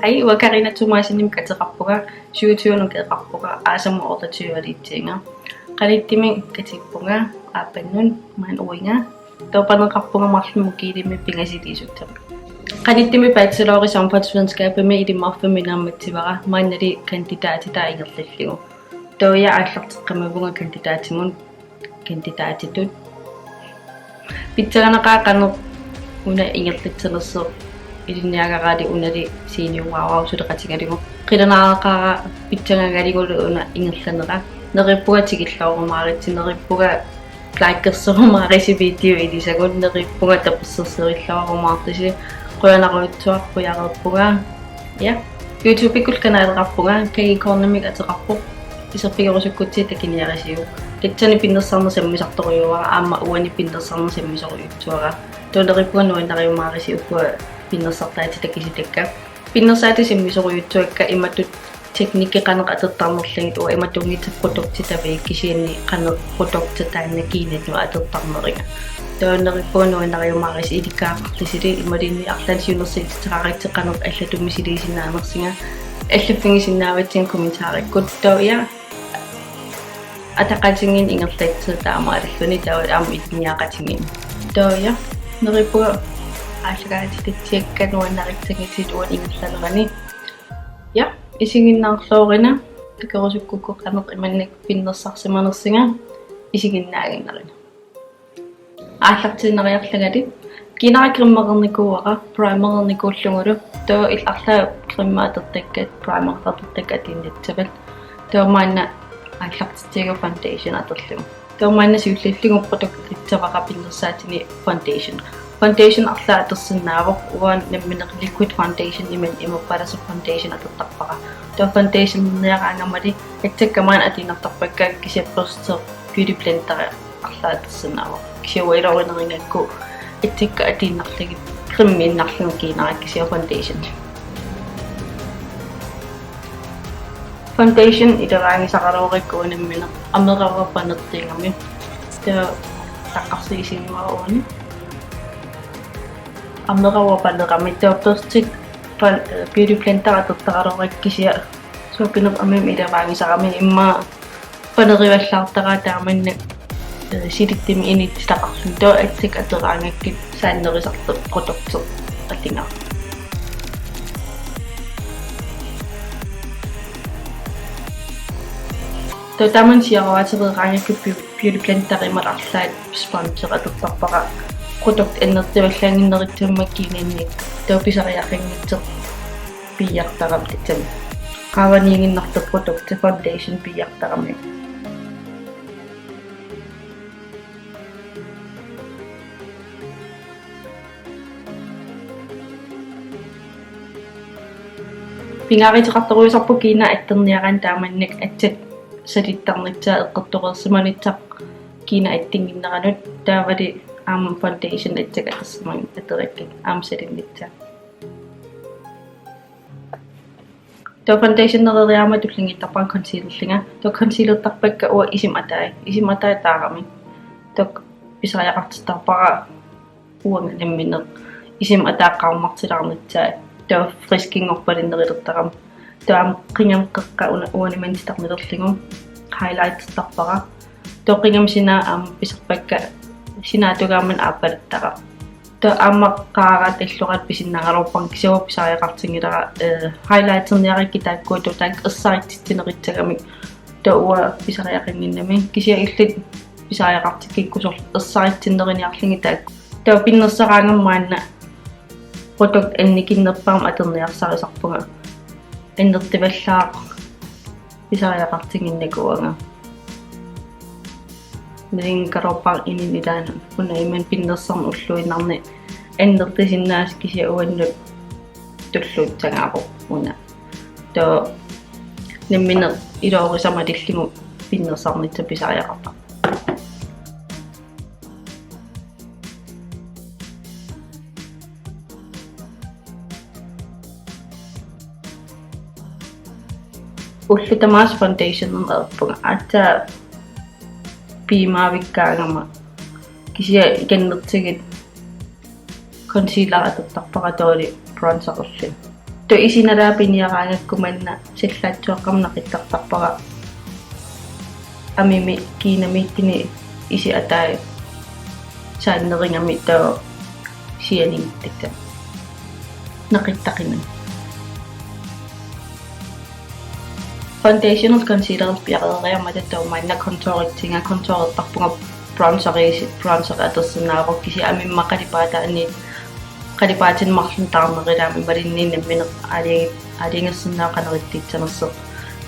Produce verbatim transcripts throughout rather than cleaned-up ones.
Hej, uanga Karina Thomassenimik ateqarpunga, syvogtyve-nut ateqarpunga, aasamut otteogtyve-aliitsinga. Qanittumik katippunga, aappannut maani uinga. Taava paneqarpunga marluk mokiilimmi pingasut ilisuttumik. Qanittumik bachelori samfundsvidenskabimi Ilimmarfimmi naammassivara, maannali kandidaatitaa ingerlallugu. Taava aallarteqqammerpunga kandidaatimut, kandidaatitut. Pissanganaqaaq qanoq una ingerlatsernersoq ilinniagaralugu, unali seniorerpara suleqatigalugu. Qilanaaraqaara pissangagalugulu una ingerlanera. Neriuppunga tikilluarumaaritsi, neriuppunga likersorumaaritsi video ilisagut, neriuppunga tapersersorluarumaartusi. Qujanarujussuaq, qujareerpunga. Ja. YouTube-ikkut kanaleqarpunga, K G Cornermik ateqarpoq. Iserfigerusukkutsigit takuniarisiuk. Tassani pinnersarneq sammisartorujuara, aamma uani pinnersarneq sammisorujussuara. Taava neriuppunga nuannariumaaritsi ukua pinnersartaatit takisutakka. Pinnersaatit sammisorujussuakka imatut teknikki qanoq atortarnerlugit, uanga imatunngitsoq produkti taviuk, kisianni qanoq produkti taanna kiinannut atortarneriga. Taava neriuppunga nuannariumaaritsi ilikkagaqarlusi, imaluunniit arlaannik siunnersuutissaqaritsi qanoq allatut misiliisinnaanersunga, allaffigisinnaavatsigit kommentaarikkut. Taava ja, ataqatigiinneq ingerlatsisut taamaalilluni, taava aamma ilinniaqatigiinneq. Taava ja, neriuppunga aallakaatitatsiakka nuannarissanngitsugut uani ingerlanerani. Ja, isiginnaarluarina, takorusukkukku qanoq imannak pinnersarsimanersunga, isiginnaaginnarina. Aallartiinnariarlungali kiinara cremereernikuuara, primereernikuullugulu, taava illit arlaat creme atortakkat, primer atortakkat atuinnassavat. Taava maanna aallartitsigalugu foundation atorlugu. Taava maanna siullerlugu produkti atussavara pinnersaatini foundation. Foundation arlaat atorsinnaavoq, uanga nammineq liquid foundation imaluunniit imerpalasoq foundation atortarpara. Taava foundationerniaraangamali atsakka maani atuinnartarpakka, kisianni børste, beauty blender arlaat atorsinnaavoq. Kisianni uanga iluarinerugakku atsakka atuinnarlugit cremeinnarlugu kiinara, kisianni foundation. Foundation ileraangisaraluarakku uanga nammineq amerava panertugami. Taava taqqarsiisimavara uani. Amerava panerami, taava børstit pan-, beauty blender atortaraluarakku kisianni suakinerput amima ileraangisarami, immaqa panerivallaartara taamannak, eh, silittumik inissitaqarluni. Taava atsakka atoraangakkit saannerisartoq produkti atugara. Taava taamani siaruaatereeraangakkit beau-, beauty blenderimut arlaat sponge atortarpara, produkti annertuvallaannginnerussammat kiinanni. Taava pisariaqanngitsoq piiartarami tassami. Qaavaniiginnartoq produkti foundation piiartarami. Pingaaruteqartorujussuuvoq kiinaa attorniaraanni taamannak atsat salittarnissaa, eqqortoreersimanissaq kiinaa attunnginneranut, taavalu aamma foundation atsakka atorsimaneq atorakkit aamma salinissaa. Taava foundationereeriarama tullinnguuttarpara concealerlunga. Taava concealertarpakka uanga isima atai. Isima atai taarami. Taava pisariaqartittarpara uanga nammineq isima ataa qaammartilaarnissaa. Taava friskinngorpalunnerilertarami. Taava aamma qingami qeqqa una uani mantitarnilerlugu highlightertarpara. Taava qingami sinaa aamma pisarpakka, sinaa tungaanut aappalattara. Taava aamma qaaraatalluaraat pisinnaagaluarpara, kisianni uanga pisariaqartinngilara, eh, highlighterniarakkit taakkua, taava taakku ersaritsitsinerussagami. Taava uanga pisariaqannginnami, kisianni illit pisariaqartikkukku soorlu ersaritsinneruniarlugit taakku. Taava pinnersaraangama maanna produkti annikinnerpaamik atorniarsarisarpunga. Annertuvallaaq pisariaqartinnginnakku uanga. Nalunngikkukku atorpara inunnut ilaannut. Una imannak pinnersarneq ulluinnarni annertusinnaasoq, kisianni uannut tulluussagaavoq una. Taava nammineq iluarisama tullinnguut pinnersarnissaq pisariaqartarpoq. Ullut tamaasa foundationerneq ajorpunga. Aatsaat piimaavikkaangama, kisianni ikannertugit concealer atortarpara, taavalu bronzerillugu. Taava isi nalaani piniaraangakku manna sallaatsuaqqamik naqittartarpara. Amimi kiinamiittuni isi ataa saannerigami taava sianiittassa naqittaqinani. Foundationerlu concealerlu piareeriarmata taava manna contouritsiga, contourertarpunga bronzeri, bronzeri atorsinnaavoq kisianni amima qalipaataani, qalipaatini marlunnik taarnerulaami imaluunniit nammineq aali-, aalajangersinnaavoq qanoq ittussanersoq.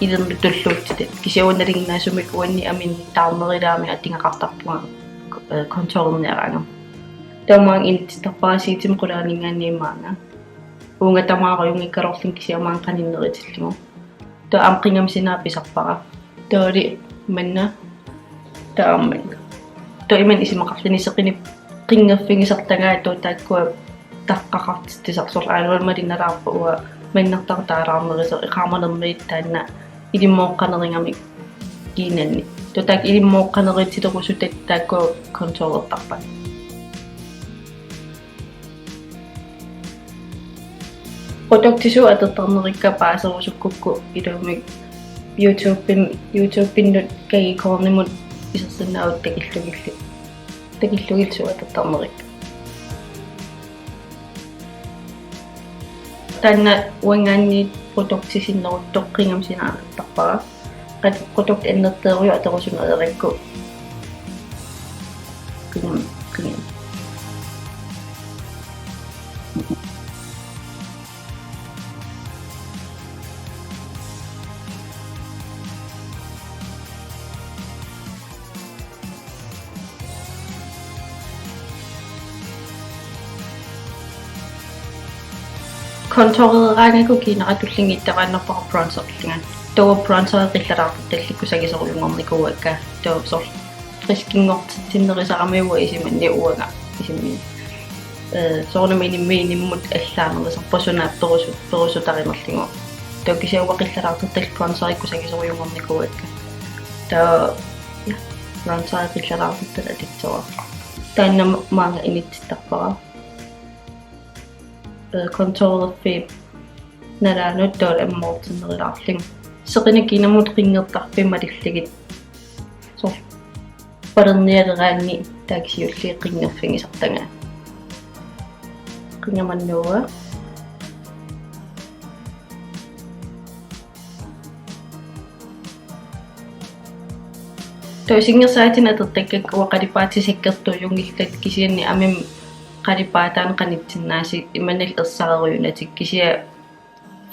Ilinnut tulluuttutit. Kisianni uanga nalinginnaasumik uanni amima taarnerulaami atugaqartarpunga, eh, contourerniaraangama. Taava maanga inissittarpara siitimi qulaaninngaanniit maanga. Uunga tamaarujunngikkaluarlunga kisianni maanga qaninnerutillugu. Taava aamma qingama sinaa pisarpara. Taavalu manna taamman. Taava imannak isumaqarluni seqineq qinngerfigisartagaa taava taakkua taqqaqartitsisarsorlu aajuna malunnarpoq uanga mannartartaalaarnerusoq eqaamanermiit taanna ilimmooqqanerugamik kiinanni. Taava taakku ilimmooqqanerutilerusutat taakkua contourertarpakka. Produktit suut atortarnerikka paaserusukkukku iluamik YouTube-im, YouTube-innut Kagicornimut isersinnaavut takillugillu. Takillugillu suut atortarnerikka. Taanna uanngaanniit produktit sinneruttoq qingama sinaa atortarpara. Qat-, produktit annertuut atorusunneq ajorakku. Qingam-, qingam. Contoureraangakku kiinara tullinngittaraannarpara bronzerlunga. Taava bronzeri qillaraartortallit kusagisorujunngornikuuakka. Taava soorlu friskinngortitsinnerusarami uanga isumanni uanga isumanni. Eh, soorunami inimmi inimmut allaanerusarpoq suna perusu-, perusutarinerlugu. Taava kisianni uanga qillaraartortallit bronzerit kusagisorujunngornikuuakka. Taava, ja, bronzeri qillaraartortallit atussavara. Taanna maanga inissittarpara. Eh, contourerfiup nalaanut taavalu ammoortinnerulaarlunga. Seqineq kiinamut qinngertarfimmallugit. Soorlu palernialeraanni taakku siulliit qinngerfigisartagaa. Qingamannuua. Taava singersaatini atortakkakka uanga qalipaatit sakkortuujunngillat kisianni amima qalipaataani qanitsinnaasut imannak ersarerujunatik kisianni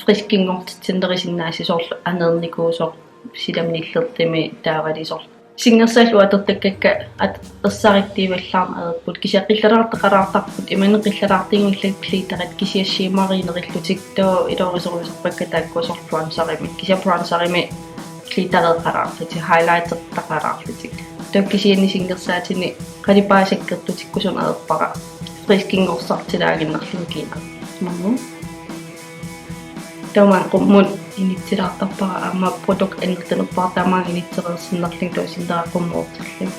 friskinngortitsinnerusinnaasut soorlu aneernikuusoq silaminillertumi taavalu soorlu. Singersaallu atortakkakka at-, ersaritiivallaarneq ajorput. Kisianni qillaraartaqalaartarput, imannak qillaraartinngillat glitterit kisianni shimmerinerillutik taava iluarisorujussuusarpakka taakkua soorlu bronzerimik. Kisianni bronzerimik glittereqalaarlutik, highlighteqalaarlutik. Taava kisianni singersaatini qalipaatit sakkortutikkusunik ajorpara. Friskinngortitsilaaginnarlunga kiinara. Maanna. Taava maanga qummut inissilaartarpara aamma product annertunerpara taava maanga inissereersinnarlunga taava sinnera qummoortarlunga.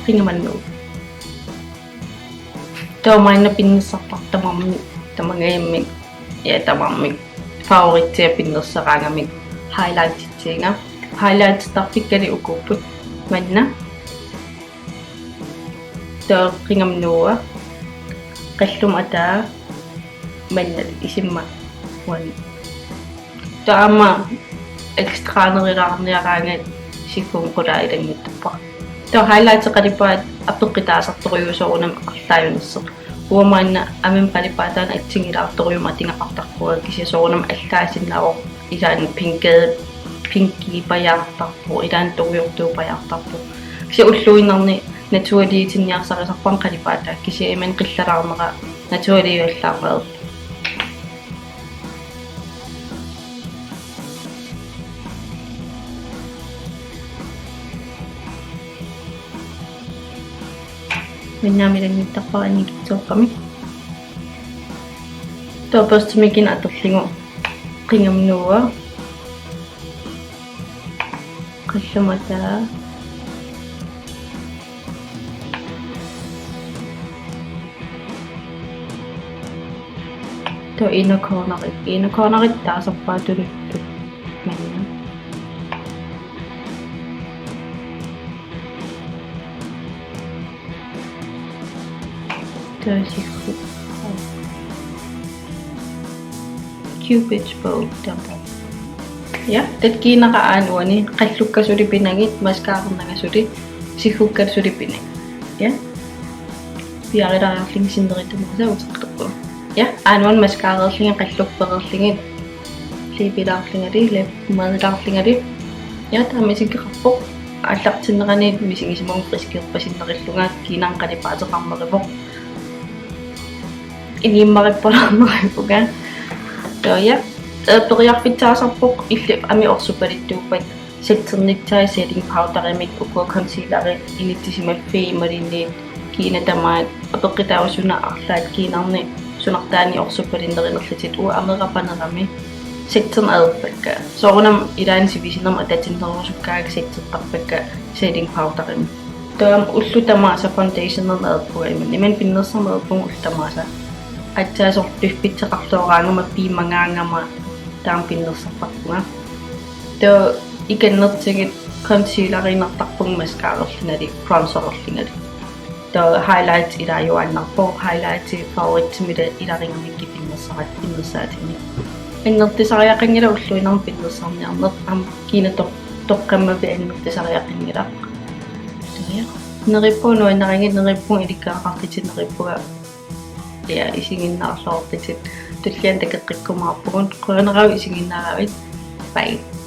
Qingamannuua. Taava maanna pinnersarpara tamarmik, tamangajammik, ja tamarmik. Favoritsia pinnersaraangamik highlightitsinga. Highlightittarfikkalu ukuupput maanna. Taava qingamannuua. Qalluma ataa maanna isima uani. Taava aamma extranerulaarniaraangat sifumi qulaa ilannguttarpara. Taava highlighti qalipaat apeqqutaasartorujussuuvoq soorunami arlaajunersoq. Uanga maanna amima qalipaataani assigilaartorujummik atugaqartarpunga kisianni soorunami allaasinnaavoq ilaanni pinki, pinkiupajaartarpoq, ilaanni tungujortuupajaartarpoq. Kisianni ulluinnarni naturaliutinniarsarisarpara qalipaataa kisianni imannak qillalaarnera naturaliuallaarneq ajorpoq. Maanna aamma ilannguttarpara annikitsuaqqamik. Taava børsti mikineq atorlugu qingamannuua. Qalluma ataa. Taava inner corneri, inner corneri taasarpaat tuluttut manna. Taava sifu. Cupid's bow taanna. Ja, taava kiinara aana uani qallukka suli pinagit, mascararnanga suli, siggukka suli pinagit. Ja. Piareeriarlunga sinneri tamaasa utertarpunga. Ja, aana uani mascararlunga qallukka pereerlugit, liipilaarlungali, lip pomadilaarlungali. Ja, taava misikkeqarpoq. Aallartinnerani misigisimavunga friskilluarpasinnerullugu, kiinara qalipaateqarneruvoq. Ingimmarippalaarneruvoq. Taava ja, eh, periarfissaasarpoq illit aamma orsorpaluttuuppat setternissaa setting powderimik, uku concealerit inissisimaffii imaluunniit kiinat tamaat apeqqutaavoq suna arlaat kiinarni sunartaani orsorpalunnerunerlutit, uanga amera panerami setterneq ajorpakka. Soorunami ilaanni sivisunermut atatinnerusukkaangat settertarpakka setting powderimik. Taava ullut tamaasa foundationerneq ajorpunga imannak. Imannak pinnersarneq ajorpunga ullut tamaasa. Aatsaat soorlu piffissaqarlooraangama piumagaangama taama pinnersartarpunga. Taava ikannertugit concealeriinnartarpunga mascararlungali, bronzererlungali. Taava highlight ilaajuaannarpoq, highlighti favoritsimik ila-, ilarugamikku pinnersarat-, pinnersaatinik. Annertusariaqanngilaq ulluinnarni pinnersarniarneq, aamma kiinat toq-, toqqammavit annertusariaqanngilaq. Taava ja. Neriuppunga nuannarigit, neriuppunga ilikkagaqartutit, neriuppunga ja isiginnaarluartutit. Tulliani takoqqikkumaarpugut, qujanaq isiginnaaravit. Bye.